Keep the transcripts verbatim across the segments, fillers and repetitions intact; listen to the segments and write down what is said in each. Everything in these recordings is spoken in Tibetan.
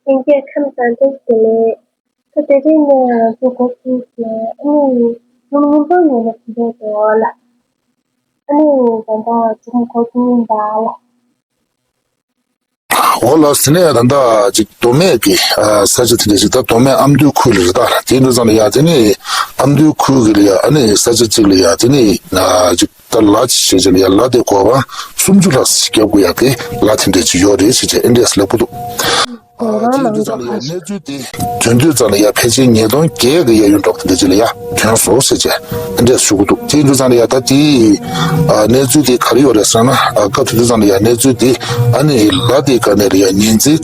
ལྷན་རྒྱས་ཁམས་བཟང་། བཀྲ་ཤིས་བདེ་ལེགས། ད་དེ་རིང་ནས་ང་ཚོ་འགོ་ཚུགས་ཏེ་ཨ་ནི་ཉིན་མོ་ཉིན་མོ་དེ་འདྲ་འདུག་ལ། ཨ་ནི་ད་ལྟ་འཛུགས་འགོ་ཚུགས་ཡིན་ད་ལ། འོ་ལགས་སོ། དེ་ནས་ད་ལྟ་ཅིག་མདོ་སྨད་ཀྱི་ཨ་ས་ཆ་དེ་འདྲ་ཞིག་ད་མདོ་སྨད་ཨ་མདོའི་ཁུལ་ལ་རེད་ད། དེ་འདྲ་ཙང་ལ་ཡ་དེ་ནས་ཨ་མདོའི་ཁུལ་གྱི་ལ་ཡ་ཨ་ནི་ས་ཆ་གཅིག་ལ་ཡ་དེ་ནས་ཨ་ཅིག་ད་ལ་ཅིག་བྱས་ཙང་ལ་ཡ་ལ་དེ་སྒོར་བ་སུམ་ཅུ་ལྷག་ཙམ་ཞིག་བརྒྱབ་དགོས་ཡ་གི་ལ་དེ་འདྲ་ཅིག་ཡོད་རེད་ཟེར་བྱས་ཨེ་འདྲས་ལབ་ཀྱི་འདུག་ཨ་དེ་འདྲ་ཙང་ལ་ཡ་གནས་ཚུལ་དེ་ཐོན་དུས་ཙང་ལ་ཡ་ཕལ་ཆེར་ཉིས་སྟོང་བརྒྱད་ཀྱི་གཡས་གཡོན་འདྲ་པོ་དེ་འདྲ་ཅིག་ལ་ཡ་ཐོན་སོང་ཟེར་བྱས་ཨེ་འདྲས་ཞུ་གི་འདུག་དེ་ཡིན་དུས་ཙང་ལ་ཡ་ད་དེ་ཨ་གནས་ཚུལ་དེ་ག་རེ་ཡོད་རེད་ཟེར་ན། ཨ་སྐབས་དེ་དུས་ཙང་ལ་ཡ་གནས་ཚུལ་དེ་ཨ་ནི་ལ་དེ་ག་ནས་ལ་ཡ་ཉིན་མཚན་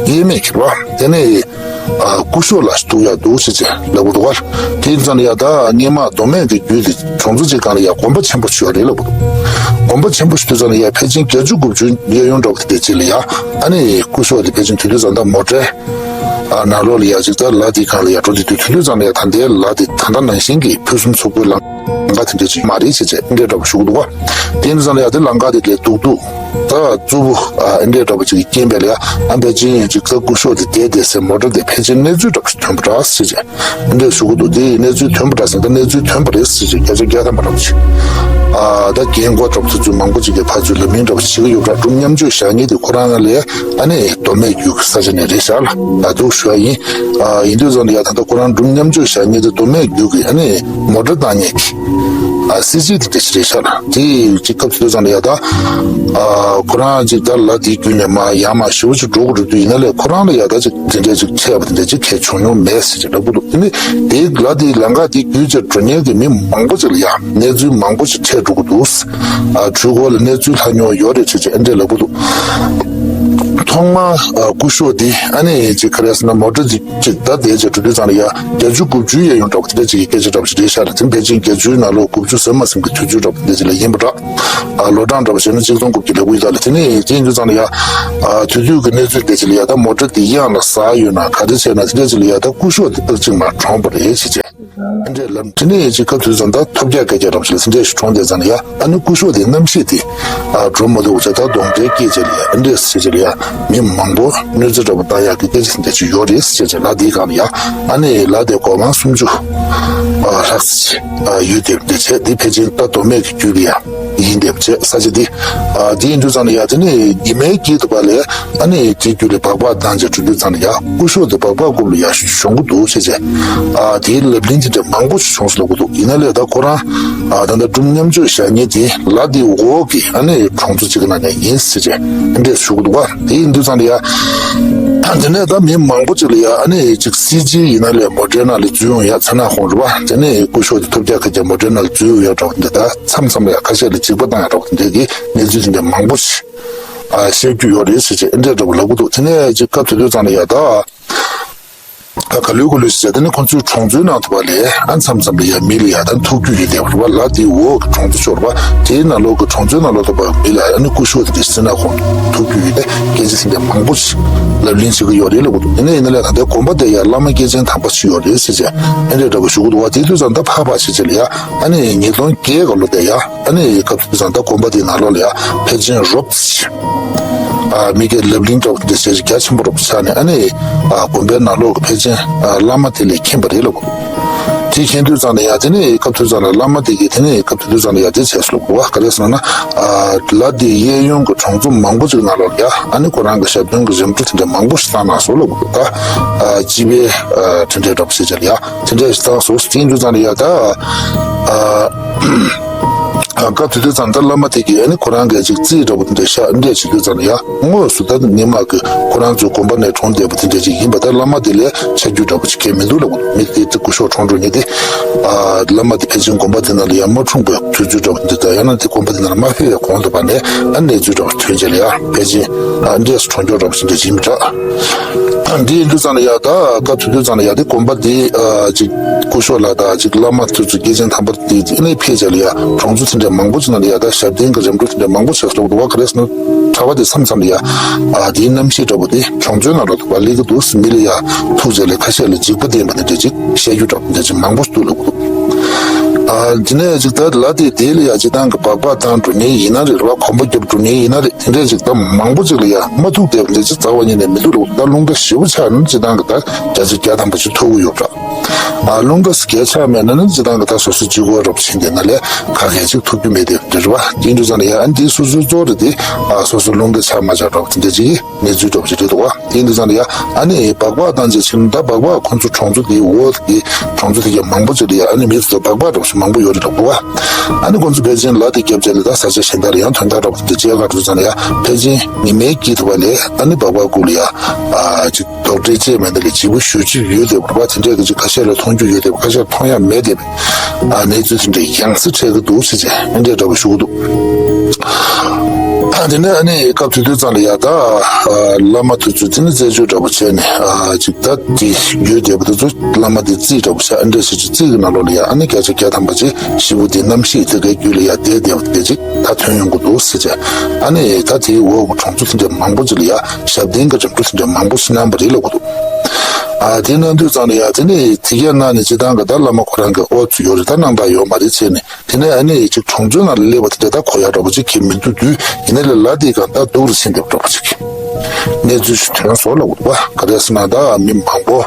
དབྱེར་མེད་ཀྱི་རེད་བ། དེ་ནས་ཨ་སྐུ་ཞབས་ལ་གཏུག་ཡ་འདུག་ཟེར་བྱས་ལབ་ཀྱི་འདུག་བ། དེ་ཡིན་ཙང་ལ་ཡ་ད་སྔོན་མ་མདོ་སྨད་ཀྱི་རྒྱུད་དེ་གྲོང་ཚོ་གཅིག་སྒང་ལ་ཡ་དགོན་པ་ཆེན་པོ་ཞིག་ཡོད་རེད་ལབ་ཀྱི་འདུག་དགོན་པ་ཆེན་པོ་ཞིག་དུས་ཙང་ལ་ཡ་ཕལ་ཆེར་བརྒྱད་ཅུ་དགུ་བཅུ་གཡས་གཡོན་འདྲ་པོ་དེ་འདྲ་ཅིག་ལ་ཡ་ཨ་ནི་སྐུ་ཞབས་དེ་ཕལ་ཆེར་དེ་དུས་ཙང་ད་མོ་ཊའི་ཨ་ནང་ལོགས་ལ་ཡ་ཅིག་ད་ལ་དེ་སྒང་ལ་ཡ་འགྲོ་དེ་དུས་དེ་དུས་ཙང་ལ་ཡ་ད་ལྟའི་ལ་དེ་ད་ལྟ་ནང་བཞིན་གྱི་ཕུན་སུམ་ཚོགས་པའི་ལམ་ཁ་དེ་འདྲ་ཅིག་མ་རེད་ཟེར་བྱས་འདྲ་འདྲ་པོ་ཞུ་གི་འདུག་བ། དེ་ཡིན་ཙང་ལ་ཡ་དེ་ལམ་ཁ་དེ་ལས་སྡུག་སྡུག་ད་རྩུབ་པོ་ཨ་འདྲ་འདྲ་པོ་ཅིག་གི་རྐྱེན་པས་ལ་ཡ་ཨ་ཕལ་ཆེར་ཅིག་ད་སྐུ་ཞབས་དེ་བསྡད་བསྡད་སའི་མོ་ཊ་དེ་ཕལ་ཆེར་གནས་ཚུལ་འདྲ་པོ་ཞིག་ཐོན་པ་འདྲ་ཟེར་བྱས། འདི་འདྲ་ཞུ་གི་འདུག་དེ་ཡི་གནས་ཚུལ་ཐོན་པ་འདྲ་ཟེར་ན་ད་གནས་ཚུལ་ཐོན་པ་རེད་ཟེར་ཅིག་སྐད་ཆ་རྒྱག་ཐབས་མ་འདྲ་པོ་ཅིག་ཨ་ད་རྒན་གོག་འདྲ་པོ་ཚོ་ཚོས་མང་པོ་ཅིག་གིས་ཕར་ཚུར་ལབ་མིན་འདྲ་པོ་ཅིག་བྱེད་ཀྱི་ཡོད་པ་འདྲ། སྒྲུབ་མཉམ་སྤྱོད་བཞག་མཁན་དེ་ཁོ་རང་ལ་ཨ་ནི་མདོ་སྨད་རྒྱུད་ཀྱི་ས་ཆ་ནས་རེད་ཤག་ལ་ད་འདུག་ཞུ་ཡ་ཡིན། ཨ་ཡིན་དུས་ཙང་ལ་ཡ་ད་ལྟ་ཁོ་རང་སྒྲུབ་མཉམ་སྤྱོད་བཞག་མཁན་དེ་མདོ་སྨད་རྒྱུད་ཀྱི་ཨ་ནི་མོ་ཊ་བཏང་མཁན་གྱི་ཨ་སི་ཇི་དེ་འདྲ་ཞིག་རེད་ཤག་ལ། དེ་ཅིག་སྐབས་དེ་དུས་ཙང་ལ་ཡ་ད་ཨ་ཁོ་རང་ཅིག་ད་ལ་དེའི་བརྒྱུད་ནས་མར་ཡར་མར་ཞེ་པོ་ཅིག་འགྲོ་དགོས་འགྲོ་དུས་ཡིན་ན་ལས་ཁོ་རང་ལ་ཡ་ད་ཅིག་དེ་འདྲ་ཅིག་འཕྲད་པ་དེ་འདྲ་ཅིག་གལ་བྱུང་མྱོང་མེད་ཟེར་ཅིག་ལབ་ཀྱི་འདུག་དེ་ནི་དེའི་ལ་དེའི་ལམ་ཁ་དེ་བརྒྱུད་བྱས་འགྲོ་མཁན་གྱི་མི་མང་པོ་ཅིག་ལ་ཡང་གནས་ཚུལ་མང་པོ་ཞིག་འཕྲད་འགྲོ་གི་འདུག་ཨ་འཕྲུལ་འཁོར་ལ་གནས་ཚུལ་ལྷག་མྱོང་ཡོད་རེད་ཅེས་ཅིག་ཨེ་འདྲས་ལབ་ཀྱི་འདུག་ཐོག་མར་ཨ་སྐུ་ཞབས་འདི་ཨ་ནི་ཅིག་ག་རེ་ཟེར་ན་མོ་ཊ་འདི་ཅིག་ད་དེ་ཅིག་འགྲོ་དུས་ཙང་ལ་ཡ་བརྒྱད་ཅུ་དགུ་བཅུའི་གཡས་གཡོན་འདྲ་པོ་དེ་འདྲ་ཅིག་གི་སྐད་ཆ་འདྲ་པོ་ཞིག་རེད་ཤག་ལ། དེ་ཕལ་ཆེར་བརྒྱད་ཅུའི་ནང་ལོགས་དགུ་བཅུ་ཟིན་མ་ཟིན་གྱི་དུས་ཚོད་འདྲ་པོ་དེ་འདྲ་ཅིག་ལ་ཡིན་པ་འདྲ། ཨ་ལོ་གྲངས་འདྲ་པོ་བྱས་ན་གཅིག་སྟོང་དགུ་བརྒྱ་ལ་དགུ་ཡི་ད་ལ། དེ་ནས་དེ་ཡིན་དུས་ཙང་ལ་ཡ་ཨ་དུས་དུས་ཀྱི་གནས་ཚུལ་དེ་ཅིག་ལ་ཡ་ད་མོ་ཊ་འདི་གཡང་ལ་ཟག་ཡོད་ན་ག་རེ་བྱས་ན་དེ་འདྲ་ཅིག་ལ་ཡ་ད་སྐུ་ཞབས་འདི་སྟག་གཅིག་མར་གྲོངས་པ་རེད་ཅེས་བྱས། ཨ་འདྲས་ལབ། དེ་ནས་ཅིག་སྐབས་དུས་ཙང་ད་ཐོལ་རྒྱག་སྐད་ཆ་འདྲ་པོ་ཞིག་ལ་ཟིན་འདྲས་ཞིག་གྲོངས་དེ་ཙང་ལ་ཡ་ཨ་ནི་སྐུ་ཞབས་དེ་རྣམ་ཤེས་དེ་ཨ་འགྲོ་མ་ཐུབ་པ་བྱས། ད་གདོན་འདྲེ་སྐྱེས་བྱས་ལ་ཡ་ཨ་འདྲས་ཟེར་བྱས་ལ་ཡ་མི་མང་པོ་གནོད་འཚེ་འདྲ་པོ་བཏང་ཡག་གི་སྐད་ཆ་ཟིན་འདྲས་ཅིག་ཡོད་རེད་ཟེར་བྱས་ལ་དེའི་སྒང་ལ་ཡ་ཨ་ནི་ལ་དེ་སྒོར་མང་སུམ་ཅུ་ཨ་ལྷག་ཙམ་ཅིག་ཨ་ཡོད་དེ་འདྲས་བྱས། དེ་ཕལ་ཆེར་ད་མདོ་སྨད་ཀྱི་རྒྱུད་ལ་ཡ་ཡིན་དེ་བྱས་ས་ཆ་འདི། ཨ་དེ་ཡིན་དུས་ཙང་ལ་ཡ་དེ་ནས་ཉི་མའི་དཀྱིལ་དུ་བ་ལས་ཨ་ནི་དེ་རྒྱུད་ལ་སྦག་སྦག་བཏང་བྱས་འགྲོ་དུས་ཙང་ལ་ཡ་སྐུ་ཞབས་དེ་སྦག་སྦག་རྐུབ་ལ་ཡ་ཤོང་གི་འདུག་ཟེར་བྱས། ཨ་དེའི་ལབ་གླེང་དེ་འདྲ་མང་པོ་ཞིག་བྱུང་སོང་ལབ་ཀྱི་འདུག་ཡིན་ན་ལས་ད་ཁོ་རང་ཨ་ད་ལྟ་སྒྲུབ་མཉམ་སྤྱོད་བཞག་མཁན་དེ་ལ་དེའི་འོག་གི་ཨ་ནི་གྲོང་ཚོ་གཅིག་གི་ནང་ནས་ཡིན་ཟེར་བྱས་ཨ་འདྲས་ཞུ་གི་འདུག་བ། དེ་ཡིན་དུས་ཙང་ལ་ཡ་དེ་ནས་ད་མི་མང་པོ་ཅིག་ལ་ཡ་ཨ་ནི་ཅིག་སི་ཇི་ཡིན་ན་ལས་མོ་ཊའི་ནང་ལ་འཛུལ་ཡོང་ཡ་ཚ་ནག་ཧོང་རེད་བ། དེ་ནས་སྐུ་ཞབས་དེ་ཐོལ་རྒྱག་ཁ་རྒྱག་མོ་ཊའི་ནང་ལ་འཛུལ་ཡོང་ཡ་འདྲ་བ་དེ་འདྲ་ད། མཚམས་མཚམས་ལ་ཡང་ཁ་ཤས་ལ་འཇིགས་པ་བཏང་ཡ་འདྲ་བོ་དེ་འདྲའི་གི་གནས་ཚུལ་དེ་འདྲ་མང་པོ་ཞིག་ཨ་བཤད་རྒྱུ་ཡོད་རེད་ཟེར་བྱས་ཨེ་འདྲས་འདྲ་བོ་ལབ་ཀྱི་འདུག་དེ་ནས་ཅིག་སྐབས་དེ་དུས་ཙང་ལ་ཡ་ད་ཨ་ག་ལེར་ག་ལེར་ཟེར་བྱས་དེ་ནས་ཁོང་ཚོའི་གྲོང་ཚོའི་ནང་དུ་བ་ལས་ཨ་མཚམས་མཚམས་ལ་ཡ་མི་ལ་ཡ་ད་ཐུག་རྒྱུ་ཡོད་དེ་བ་ལ་དེའི་འོག་གི་གྲོང་ཚོ་ཤོར་བ་དེའི་ནང་ལོགས་ཀྱི་གྲོང་ཚོའི་ནང་ལོགས་དུ་བ་མི་ལ་ཡ་ཨ་ནི་སྐུ་ཞབས་དེ་འདྲ་སེམས་ནག་ཁོང་ཐུག་རྒྱུ་ཡོད་དེ་སྐད་ཆ་དེ་འདྲ་མང་པོ་ཞིག་ལབ་གླེང་བྱེད་ཀྱི་ཡོད་རེད་ལབ་ཀྱི་འདུག་དེ་ནས་ཡིན་ན་ལས་ད་ལྟའི་དགོན་པ་དེ་ཡ་བླ་མ་སྐྱེས་ཆེན་དམ་པ་ཞིག་ཡོད་རེད་ཟེར་བྱས་ཨེ་འདྲས་འདྲ་བོ་ཞུ་གི་འདུག་བ། དེ་དུས་ཙང་ད་ཕར་ཕར་བྱེད་བྱེད་ལ་ཡ་ཨ་ནི་ཉིས་སྟོང་བརྒྱད་ག་ལོ་དེ་ཡ། ཨ་ནི་སྐབས་དེ་ཙང་ད་དགོན་པ་དེའི་ནང་ལོགས་ལ་ཡ་ཕལ་ཆེར་རོབ་ཙམ་ཞིག་ཨ་མི་སྐད་ལབ་གླེང་འདྲ་བོ་དེ་འདྲ་བྱས་རྒྱ་ཆེན་པོ་རོབ་ཙམ་ཆགས་ནས་ཨ་ནི་ཨ་དགོན་པའི་ནང་ལོགས་ཀྱི་ཕལ་ཆེར་ཨ་བླ་མ་དེ་ལས་མཁྱེན་པ་རེད་ལབ་ཀྱི་འདུག་དེ་མཁྱེན་དུས་ཙང་ལ་ཡ་དེ་ནས་སྐབས་དེ་ཙང་ལ་བླ་མ་དེ་གིས་དེ་ནས་སྐབས་དེ་དུས་ཙང་ལ་ཡ་དེ་བྱས་སོང་ལབ་ཀྱི་འདུག་བ། ག་རེ་ཟེར་ན་ཨ་ལ་དེའི་གཡས་གཡོན་གྱི་གྲོང་ཚོ་མང་པོ་ཅིག་ནང་ལོགས་ལ་ཡ་ཨ་ནི་ཁོ་རང་གི་ཞབས་བརྟན་གྱི་རིམ་གྲོ་དེ་འདྲ་མང་པོ་ཞིག་བཏང་གནང་སོང་ལབ་ཀྱི་འདུག་ད་ཨ་སྤྱི་པའི་ཨ་དེ་འདྲའི་འདྲ་བོ་བྱས་བྱས་ལ་ཡ། དེ་འདྲ་ཞིག་བཏང་སོང་། དེ་ཡིན་དུས་ཙང་ལ་ཡ་ད་ཨ་ཨ་སྐབས་དེ་དུས་ཙང་ད་བླ་མ་དེ་གིས་ཨ་ནི་ཁོ་རང་གིས་ཅིག་རྩིས་འདྲ་པོ་དེ་འདྲ་བཞག་འདྲ་བྱེད་དུས་ཙང་ལ་ཡ་དངོས་སུ་ད་སྔོན་མ་གི་ཁོ་རང་ཚོའི་དགོན་པ་ནས་གྲོངས་བསྡད་པ་དེ་འདྲ་ཅིག་ཡིན་པ་ད་བླ་མ་དེ་ལས་ཆ་རྒྱུས་འདྲ་པོ་ཅིག་གང་ཡང་མི་འདུག་ལབ་ཀྱི་འདུག་མི་དེ་སྐུ་ཞབས་གྲོངས་འགྲོ་མཁན་དེ་ཨ་བླ་མ་དེ་ཕལ་ཆེར་དགོན་པ་དེ་ནང་ལ་ཡ་མ་འཁྲུངས་པའི་དུས་ཚོད་འདྲ་པོ་དེ་འདྲ་ཡང་ན་དེ་དགོན་པ་དེ་ནང་ལ་མ་ཕེབས་པའི་གོང་དུ་བ་ནས་ཨ་གནས་ཚུལ་འདྲ་པོ་ཐོན་རྗེས་ལ་ཡ་ཕལ་ཆེར་ཨ་འདྲས་སུ་གྲོངས་འགྲོ་འདྲ་པོ་དེ་འདྲ་ཡིན་པ་འདྲ། འདི་ཡིན་དུས་ཙང་ལ་ཡ་ད་སྐབས་དེ་དུས་ཙང་ལ་ཡ་དེ་དགོན་པ་འདི་ཨ་ཅིག་སྐུ་ཞབས་ལ་ད་ཅིག་བླ་མ་དེ་ཚོ་སྐྱེས་ཆེན་དམ་པ་དེ་ཨ་ནི་ཕེབས་བྱས་ལ་ཡ་གྲོང་ཚོ་དེ་འདྲ་མང་པོ་ཅིག་ནང་ལ་ཡ་ད་ཞབས་བརྟན་གྱི་རིམ་གྲོ་དེ་འདྲ་མང་པོ་བྱས་སོང་འདུག་བ། ག་རེ་ཟེར་ན་གྲྭ་པ་དེ་མཚམས་མཚམས་ལ་ཡ་ཨ་དེའི་རྣམ་ཤེས་འདྲ་པོ་དེ་གྲོང་ཚོའི་ནང་ལ་འདུག་བ་སླེབས་ཀྱི་འདུག་མི་ལ་ཡ་ཐུག་བྱས་ལ་ཁ་ཤས་ལ་འཇིགས་པ་བསྟན་པ་དེ་འདྲ་ཅིག་བཤད་རྒྱུ་འདྲ་པོ་དེ་འདྲ་ཅིག་མང་པོ་ཞིག་འདུག་ལབ་ཀྱི་འདུག་ཨ་དེ་ནས་ཅིག་ད་ལ་དེ་དེ་ལ་ཡ་སྤྱིར་བཏང་གི་སྦག་སྦག་བཏང་འགྲོ་ནི་ཡིན་ན་རེད་བ། གོམ་པ་རྒྱབ་འགྲོ་ནི་ཡིན་ན་རེད། དེ་འདྲས་ཅིག་ད་མང་པོ་ཅིག་ལ་ཡ་མ་ཐུག་བསྡད་པ་འདྲ་ཅིག་རྩ་བ་ཉིད་ནས་མི་འདུག་ལ། ད་རླུང་རྟ་ཞེ་པོ་ཆགས་ན་སྤྱིར་བཏང་གི་ད་བརྒྱ་ཆ་བརྒྱ་ཐམ་པ་ཅིག་ཐུག་གི་ཡོད་ར། ཨ་རླུང་རྟ་སྐད་ཆགས་མེད་ན་ནི་སྤྱིར་བཏང་གི་ད་སོ་སོ་གཅིག་པོ་རབ་ཕྱིན་དེ་ན་ལས་ག་གེ་ཅིག་ཐུག་རྒྱུ་མེད་དེ་རེད་བ། དེ་འདྲ་ཙང་ལ་ཡ་ཨ་ནི་དེ་སོ་སོའི་གཙོ་རེད་དེ། ཨ་སོ་སོ་རླུང་རྟ་ཆགས་མ་ཆགས་རབ་དེ་འདྲ་ཅིག་གནས་ཚུལ་འདྲ་པོ་ཞིག་རེད་འདུག་བ། དེ་འདི་ཙང་ལ་ཡ་ཨ་ནི་སྦག་སྦག་བཏང་རྗེས་ཕྱིན་ད་སྦག་སྦག་ཁོང་ཚོ་གྲོང་ཚོ་དེའི་འོག་གི་གྲོང་ཚོ་དེ་གའི་མང་པོ་ཅིག་ལ་ཡ་ཨ་ནི་མི་ཚོ་སྦག་སྦག་འདྲ་པོ་ཞིག་མང་པོ་ཡོད་རེད་འདུག་བ། ཨ་ནི་ཁོང་ཚོ་ཕལ་ཆེར་ལ་དེ་རྒྱབ་རྗེས་ལ་ད་ས་ཆ་གཞན་དག་ལ་ཡང་ཐོན་ཐག་འདྲ་པོ་དེ་བཅད་ག་འགྲོ་ཙང་ལ་ཡ་ཕལ་ཆེར་ཉི་མའི་དཀྱིལ་དུ་བ་ལས་ཨ་ནི་སྦག་སྦག་གུག་ལ་ཡ་ཨ་ཅིག་དོག་འདྲེ་བཅད་མེད་འདི་ལས་བརྗེ་པོ་ཞུ་ཅིག་ཡོད་དེ་བ། དེ་འདྲས་གི་ཅིག་ཁ་ཤས་ལ་མཐོང་རྒྱུ་ཡོད་དེ་བ། ཁ་ཤས་མཐོང་ཡ་མེད་དེ་བ། ཨ་གནས་ཚུལ་དེ་འདྲའི་ཡང་སེ་འཕྲད་ཀྱི་འདུག་ཟེར་བྱས་ཨ་འདྲས་འདྲ་པོ་ཞུ་གི་འདུག་ཨ་དེ་ནས་ཨ་ནི་སྐབས་དེ་དུས་ཙང་ལ་ཡ་ད་ཨ་བླ་མ་དེ་ཚོ་དེ་ནི་རྩད་གཅོད་འདྲ་པོ་བྱས་ནས་ཨ་ཅིག་ད་དེ་རྒྱུད་སྡེ་པ་དེ་ཚོ་བླ་མ་དེ་རྩིས་འདྲ་པོ་བྱས་ཨ་འདྲས་ཞིག་ཅིག་རྩིས་ཀྱི་ནང་ལོགས་ལ་ཡ་ཨ་ནི་བརྒྱ་ཆ་བརྒྱ་ཐམ་པ་ཅིག་ཞེ་པོ་དེ་རྣམ་ཤེས་དེ་གའི་རྒྱུད་ལ་ཡ་བསྡད་བསྡད་པ་དེ་ཅིག་ད་ཐོན་ཡོང་གི་འདུག་ཟེར་བྱས་ཨ་ནི་ད་དེའི་འོག་གི་གྲོང་ཚོ་དེ་འདྲ་མང་པོ་ཅིག་ལ་ཡ་ཞབས་བརྟན་གྱི་རིམ་གྲོ་དེ་འདྲ་མང་པོ་ཞིག་གནང་བ་རེད་ལབ་གི་འདུག་ཨ་དེ་གནང་དུས་ཙང་ལ་ཡ་དེ་ནས་དེ་གས་གནང་ནས་སྤྱིར་བཏང་གི་ད་བླ་མ་ཁོ་རང་གི་ཨོ་ཙི་ཡོད་རེད། ད་གནང་སྟངས་ཡོད་མ་རེད་བྱས་ནས་དེ་ནས་ཨ་ནི་ཅིག་གྲོང་ཚོའི་ནང་ལ་སླེབས་པ་དེ་འདྲ་ད་གོ་ཡག་འདྲ་པོ་ཅིག་གི་མི་འདུག་དུས་ཡིན་ནའི་ལ་ལ་དེ་གང་ད་སྡུག་རུ་ཕྱིན་བསྡད་པ་འདྲ་པོ་ཅིག་གི་གནས་ཚུལ་ཞིག་ཐོན་སོང་ལབ་དགོས་པ། ག་རེ་ཟེར་ན་ད་མི་མང་པོ་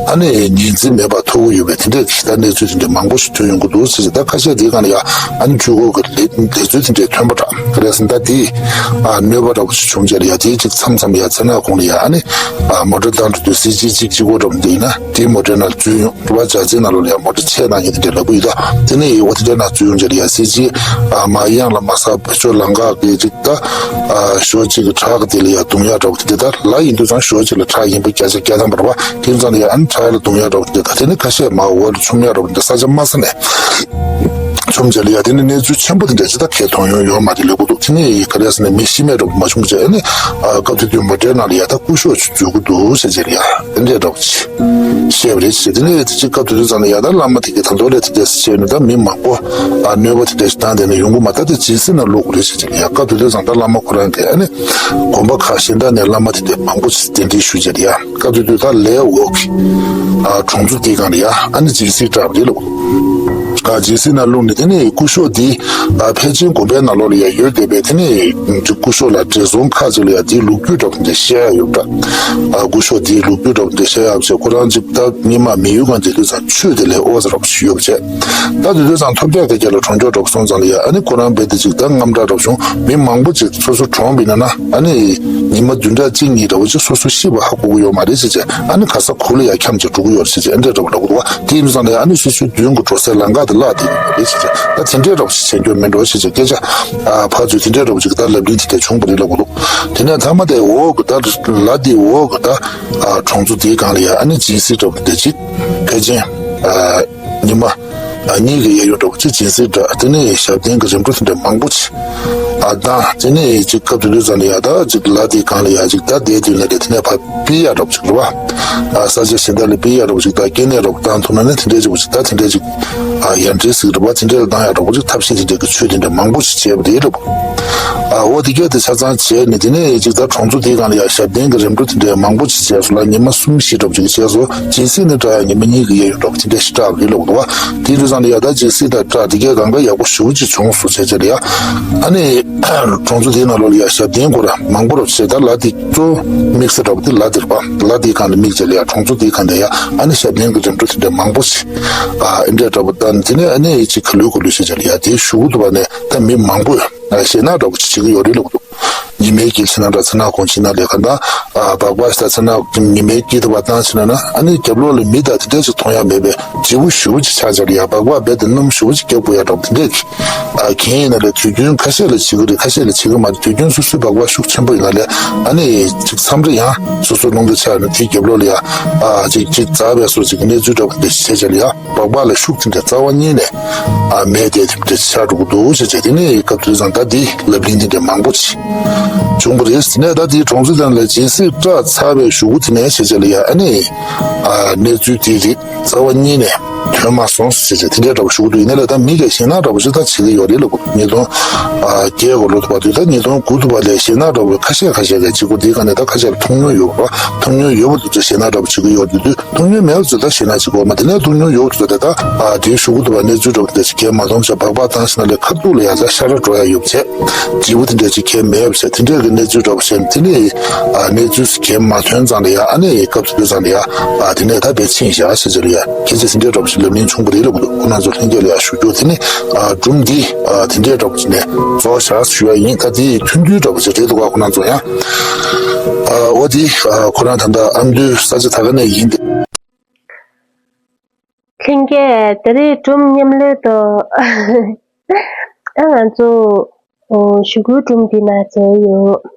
ཨ་ནི་ཉིན་མཚན་མེད་པར་ཐུག་གི་ཡོད་པའི་དེ་འདྲས་ཀྱི་ད་གནས་ཚུལ་དེ་འདྲ་མང་པོ་ཞིག་ཐོན་ཡོང་གི་འདུག་ཟེར་ད་ཁ་ཤས་དེའི་སྒང་ལ་ཡ་ཨ་ནི་འཕྲུལ་འཁོར་གྱི་ལས་ལས་ཚུལ་དེ་འདྲས་ཐོན་པ་འདྲ། ག་རེ་ཟེར་ན་ད་དེ་ཨ་གནོད་པ་འདྲ་པོ་ཞིག་བྱུང་རྗེས་ལ་ཡ་དེའི་ཅིག་མཚམས་མཚམས་ཡ་ཚེ་ན་གུང་ལ་ཡ་ཨ་ནི་ཨ་མོ་ཊ་བཏང་འགྲོ་དུས་སྲིད་ཇུས་གཅིག་གཅིག་པོ་འདྲ་པོ་འདི་ཡིན་ན་དེའི་མོ་ཊའི་ནང་འཛུལ་ཡོང་རུ་བ་ཇ་རྩེ་ནང་ལོགས་ལ་ཡ་མོ་ཊ་ཆད་གནང་མཁན་དེ་འདྲ་ལབ་གི་ཡོད། ད་དེ་ནས་ཡི་འོ་དེ་འདྲའི་ནང་འཛུལ་ཡོང་རྗེས་ལ་ཡ་སྲིད་ཇུས་ཨ་མ་གཡང་ལ་མ་ས་བོད་ཤོར་ལམ་ཁ་གི་ཅིག་ད་ཨ་ཞོ་གཅིག་གི་ཁྲག་གི་དེ་ལ་ཡ་རྡུང་ཡག་འདྲ་པོ་དེ་འདྲ། ད་ལ་ཡིན་དུས་ཙང་ཞོ་གཅིག་ལ་ཁྲག་ཡིན་པ་བརྒྱ་ཆ་བརྒྱ་ཐམ་པ་རེད་བ། དེ་ཙང་ལ་ཡ་ཨ་ནི་ཁྲག་ལ་རྡུང་ཡག་འདྲ་པོ་དེ་འདྲ། ད་དེ་ནི་ཁ་ཤས་མ་འོག་ལ་མཆོང་ཡག་འདྲ་པོ་དེ་འདྲ་ས་ཆ་དམའ་ས་ནས་མཆོང་རྗེས་ལ་ཡ་དེ་ནི་གནས་ཚུལ་ཆེན་པོ་དེ་འདྲ་ཅིག་ད་གས་མཐོང་ཡོང་ཡོད་མ་རེད་ལབ་གི་འདུག་དེ་ནི་ག་རེ་ཟེར་ན་མི་ཤི་རྨས་འདྲ་པོ་མ་བྱུང་བྱས་ཨ་ནི་ཨ་སྐབས་དེ་དུས་མོ་ཊའི་ནང་ལ་ཡ་ད་སྐུ་གཤོགས་ཅིག་འཛུལ་གི་འདུག་ཟེར་རྗེས་ལ་ཡ་དེ་འདྲས་འདྲ་པོ་ཅིག་བཤད་པ་རེད་ཟེར། དེ་ནས་དེ་ཅིག་སྐབས་དེ་དུས་ཙང་ལ་ཡ་ད་བླ་མ་དེ་གས་ད་མདོ་ལས་དེ་འདྲས་བྱས་ནས་ད་མི་མང་པོ་ཨ་གནོད་པ་དེ་འདྲས་ཞིག་བཏང་དེ་ནས་ཡོང་གི་མ། ད་དེ་ཇི་སྲིད་ན་ལུག་རེད་ཟེར་གྱི་ཡ། སྐབས་དེ་དུས་ཙང་ད་བླ་མ་ཁོ་རང་གིས་ཨ་ནི་དགོན་པ་ཁག་གཞན་དག་ནས་བླ་མ་དེ་འདྲས་མང་པོ་ཞིག་གདན་འདྲེན་ཞུས་བྱས་ཡ། སྐབས་དེ་དུས་ད་ལས་འོག་གི་ཨ་གྲོང་ཚོ་དེའི་སྒང་ལ་ཡ་ཨ་ནི་ཇི་སྲིད་གྲགས་པ་རེད་ལབ། ཨ་ཇི་སྲིད་ན་ལུག་ནི་དེ་ནས་སྐུ་གཤོགས་འདི་ཨ་ཕལ་ཆེར་དགོན་པའི་ནང་ལོགས་ལ་ཡ་ཡོད་བསྡད་པས། དེ་ནས་སྐུ་གཤོགས་ལ་བགྲེས་སོང་ཁག་ཅིག་ལ་ཡ་དེའི་ལོ་རྒྱུས་འདྲ་པོ་འདི་བཤད་ཡ་ཡོད་འདྲ། ཨ་སྐུ་གཤོགས་འདིའི་ལོ་རྒྱུས་འདྲ་པོ་འདི་བཤད་ཡ་བྱས་ཁོ་རང་ཅིག་ད་སྔོན་མ་མི་ཡུལ་སྒང་དེ་དུས་ཙང་ཆོས་དེ་ལས་ཨོ་ཙི་རབ་ཞུ་ཡོད་བྱས། ད་དེ་དུས་ཙང་ཐོབ་རྒྱག་དེ་རྒྱ་ལ་གྲོང་ཆོག་རབ་སོང་ཙང་ལ་ཡ་ཨ་ནི་ཁོ་རང་རྦད་དེ་ཅིག་ད་དངངས་སྐྲག་རབ་བྱུང་། མི་མང་པོ་ཅིག་སོ་སོ་གྲོངས་པ་ཡིན་ན་ཨ་ནི་ཉི་མ་བདུན་ཕྲག་གཅིག་གཉིས་འདྲ་པོ་ཅིག་སོ་སོ་ཤི་བ་ཧ་གོ་གི་ཡོད་མ་རེད་ཟེར་བྱས། ཨ་ནི་ག་ས་གོ་ལ་ཡ་འཁྱམས་བྱས་འགྲོ་གི་ཡོད་རེད་ཟེར་བྱས་ཨ་འདྲས་འདྲ་པོ་ལབ་གི་འདུག་བ། དེ་ཡིན་ཙང་ལ་ཡ་ཨ་ནི་སོ་སོའི་མདུན་གྱི་འགྲོ་སའི་ལམ་ཁ་དེ་བརླག་བསྡད་ཡོད་རེད་ཟེར་བྱས། ད་དེ་འདྲས་འདྲ་པོ་ཅིག་བྱེད་རྒྱུ་མིན་འགྲོ་ཟེར་བྱས་སྐད་ཆ་ཨ་ཕར་ཚུར་དེ་འདྲས་འདྲ་པོ་ཅིག་ད་ལབ་གླེང་དེ་འདྲས་བྱུང་བ་རེད་ལབ་གི་འདུག་དེ་ནས་མཐའ་མ་དེ་འོག་གི་ད་ལ་དེ་འོག་གི་ད་ཨ་གྲོང་ཚོ་དེའི་སྒང་ལ་ཡ་ཨ་ནི་སྦྱིན་སྲེག་འདྲ་པོ་དེ་འདྲ་ཅིག་ཕལ་ཆེར་ཨ་ཉི་མ་ཨ་གཉིས་ཀྱི་གཡས་གཡོན་འདྲ་པོ་ཅིག་སྦྱིན་སྲེག་འདྲ། དེ་ནས་ཞབས་བརྟན་གྱི་རིམ་གྲོ་དེ་འདྲ་མང་པོ་ཅིག་ཨ་བཏང་། དེ་ནས་ཅིག་སྐབས་དེ་དུས་ཙང་ལ་ཡ་ད་ཅིག་ལ་དེའི་སྒང་ལ་ཡ་ཅིག་ད་བསྡད་དུས་ན་དེ་དེ་ནས་ཕར་ཕུད་ཡག་འདྲ་པོ་ཅིག་རེད་བ། ཨ་ས་ཆ་གཞན་དག་ལ་ཕུད་ཡག་འདྲ་པོ་ཅིག་ད་སྐྱེ་གནས་འདྲ་པོ་བཏང་ཐུབ་ན་ནི་དེ་འདྲས་ཅིག་པོ་ཅིག་ད་དེ་འདྲས་ཅིག་ཨ་ཡར་འདྲེན་ཟེར་གི་རེད་བ། དེ་འདྲས་ལ་བཏང་ཡག་འདྲ་པོ་ཅིག་ཐབས་ཤེས་དེ་འདྲས་ཀྱི་ཆོས་དེ་འདྲས་མང་པོ་ཅིག་བྱས་པ་རེད་ལབ། ཨ་འོ་དེ་གས་དེ་ཆ་ཚང་བྱས་ནས་དེ་ནས་ཅིག་ད་གྲོང་ཚོ་དེའི་སྒང་ལ་ཡ་ཞབས་བརྟན་གྱི་རིམ་གྲོ་དེ་འདྲས་མང་པོ་ཅིག་བྱས་སོང་ལ་ཉི་མ་གསུམ་བཞི་འདྲ་པོ་ཅིག་བྱས་སོང་། སྦྱིན་སྲེག་ནི་སྐྲག་ཡ་ཉི་མ་གཉིས་ཀྱི་གཡས་གཡོན་འདྲ་པོ་དེ་འདྲས་ཞིག་སྐྲག་པ་རེད་ལབ་འདུག་བ། དེ་དུས་ཙང་ལ་ཡ་ད་སྦྱིན་སྲེག་དང་སྐྲག་དེ་གས་གང་ག་ཡག་པོ་ཞེ་པོ་ཅིག་བྱུང་སོང་བྱས་བྱས་ལ་ཡ། ཨ་ནི་གྲོང་ཚོ་དེའི་ནང་ལོགས་ལ་ཡ་ཞབས་བརྟན་ཁོ་ར་མང་པོ་ར་བྱས། ད་ལ་དེ་གཙོ་བོ་དམིགས་ས་འདྲ་པོ་དེ་ལ་དེ་རེད་པ། ལ་དེའི་སྒང་ལ་དམིགས་བྱས་ལ་ཡ་གྲོང་ཚོ་དེའི་སྒང་དེ་ཡ་ཨ་ནི་ཞབས་བརྟན་གྱི་རིམ་གྲོ་དེ་འདྲས་མང་པོ་ཞིག་ཨ་ཨེ་འདྲས་འདྲ་པོ་བཏང་། དེ་ནས་ཨ་ནི་ཅིག་ག་ལུས་ག་ལུས་བྱས་བྱས་ལ་ཡ་དེའི་གཞུག་གུ་དུ་བ་ནས་ད་མི་མང་པོས་ཞེད་སྣང་འདྲ་པོ་ཅིག་བྱེད་ཀྱི་ཡོད་རེད་ལབ་འདུག་ཉི་མའི་དཀྱིལ་ཕྱིན་ན་འདྲ་ཚེ་ན་གུང་ཕྱིན་ན་ལས་ཀ་འདྲ་སྦག་སྦག་ཞིག་ད་ཚེ་ན་ཉི་མའི་དཀྱིལ་དུ་བ་བཏང་ཕྱིན་ན་ན་ཨ་ནི་རྒྱབ་ལོགས་ལ་མི་དང་དེ་འདྲས་ཅིག་མཐོང་ཡ་མེད་པའི་བརྗེ་པོ་ཞེ་པོ་ཅིག་ཆགས་བྱས་ལ་ཡ་སྦག་སྦག་རྦད་དེ་སྣུམ་ཞེ་པོ་ཅིག་བརྒྱབ་དགོས་ཡ་འདྲ་པོ་དེ་འདྲས་ཀྱི་ཨ་གན་ཡིན་ན་ལས་དུས་རྒྱུན་ཁ་ཤས་ལ་བྱེད་ཀྱི་རེད། ཁ་ཤས་ལ་བྱེད་ཀྱི་མ་རེད། དུས་རྒྱུན་སོ་སོའི་སྦག་སྦག་ཤུགས་ཆེན་པོ་ཡིན་ན་ལས་ཨ་ནི་ཅིག་མཚམས་རེ་ཡང་སོ་སོ་རླུང་རྟ་ཆགས་ནས་དེའི་རྒྱབ་ལོགས་ལ་ཡ་ཨ་ཅིག་ཅིག་འཛག་པའི་སོ་ཅིག་གི་གནས་ཚུལ་འདྲ་པོ་འདི་བྱས་བྱས་ལ་ཡ་སྦག་སྦག་ལ་ཤུགས་དེ་འདྲ་རྩ་བ་ཉིད་ནས་ཨ་མེད་དེ་དེ་འདྲ་ཆགས་འགྲོ་གི་འདུག་བྱས་བྱས། དེ་ནས་སྐབས་དེ་དུས་ཙང་ད་འདི་ལབ་གླེང་དེ་འདྲ་མང་པོ་ཅིག་བྱུང་བ་རེད། དེ་ནས་ད་དེའི་གྲོང་ཚོ་དེ་ལ་སྦྱིན་སྲེག་སྐྲག་ཚར་བའི་གཞུག་གུ་དེ་ནས་བྱས་བྱས་ལ་ཡ་ཨ་ནི་ཨ་གནས་ཚུལ་དེ་རིགས་རྩ་བ་ཉིད་ནས་ ཐོན་མ་སོང་ཟེར་བྱས་དེ་འདྲའི་འདྲ་པོ་ཞུ་གི་འདུག་ཡིན་ནའི་ལས་ད་མི་གིས་ཞེད་སྣང་འདྲ་པོ་ཞིག་ད་བྱེད་ཀྱི་ཡོད་རེད་ལབ་དགོས་ཉིས་སྟོང་བརྒྱད་གོ་ལོ་དུ་བར་དུ་ད་ཉིས་སྟོང་དགུ་དུ་བར་ལས་ཞེད་སྣང་འདྲ་པོ་ཁ་ཤས་ཁ་ཤས་ཀྱིས་བྱེད་དགོས་འདིའི་སྒང་ནས་ད་ཁ་ཤས་ལ་མཐོང་མྱོང་ཡོད་པ་མཐོང་མྱོང་ཡོད་པ་དེ་ཚོས་ཞེད་སྣང་འདྲ་པོ་བྱེད་ཀྱི་ཡོད་དུས་དུས། མཐོང་མྱོང་མེད་པ་ཚོས་ད་ཞེད་སྣང་བྱེད་དགོས་མ་དེ་ནས་མཐོང་མྱོང་ཡོད་པ་ཚོས་ད་ད་དེའི་ཞུ་གི་འདུག་པ་གནས་ཚུལ་འདྲ་པོ་དེ་ཚོ་གས་མ་མཐོང་བྱས་སྦག་སྦག་བཏང་ཞིག་ན་ལས་ཁ་ཐུག་ལ་ཡ་ཚ་ཤ་ར་འགྲོ་ཡ་ཡོད་བྱས། བརྗེ་པོ་དེ་འདྲ་ཅིག་གས་མེད་པ་བྱས་དེ་འདྲས་ཀྱི་གནས་ཚུལ་འདྲ་པོ་བཤད་ནས་དེ་ནས་གནས་ཚུལ་གས་མ་ཐོན་ཙང་ལ་ཡ་ཨ་ནི་སྐབས་སུ་བབས་ཙང་ལ་ཡ་དེ་ནས་ད་བས་ཕྱིན་བཞག་ཟེར་ཟེར་ལ་ཡ་ཁྱེད་ཚོས་དེ་འདྲས་འདྲ་པོ་ཞིག་ལབ་ནས་བྱུང་བ་རེད་ལབ་འདུག་ཁོ་རང་ཚོ་ལྷན་རྒྱས་ལ་ཡ་ཞུ་རྒྱུ་དེ་ནི་སྒྲུང་འདི་དེ་འདྲས་འདྲ་པོ་ཞིག་ནས་རྫོགས་བཞག་ཞུ་ཡ་ཡིན། ད་དེ་ཐུང་ཐུང་འདྲ་པོ་ཞིག་རེད་འདུག་ག་ཁོ་རང་ཚོ་ཡང་འོ་དེ་ཁོ་རང་ད་ལྟ་ཨ་མདོའི་ས་ཆ་ད་ག་ནས་ཡིན་ཏེ། ལྷན་རྒྱས་དེ་རིང་སྒྲུང་མཉམ་ལས་དང་ཨ་ང་ཚོ་ཞུ་སྐུལ་སྒྲུང་འདི་ན་མཛད་ཡོད།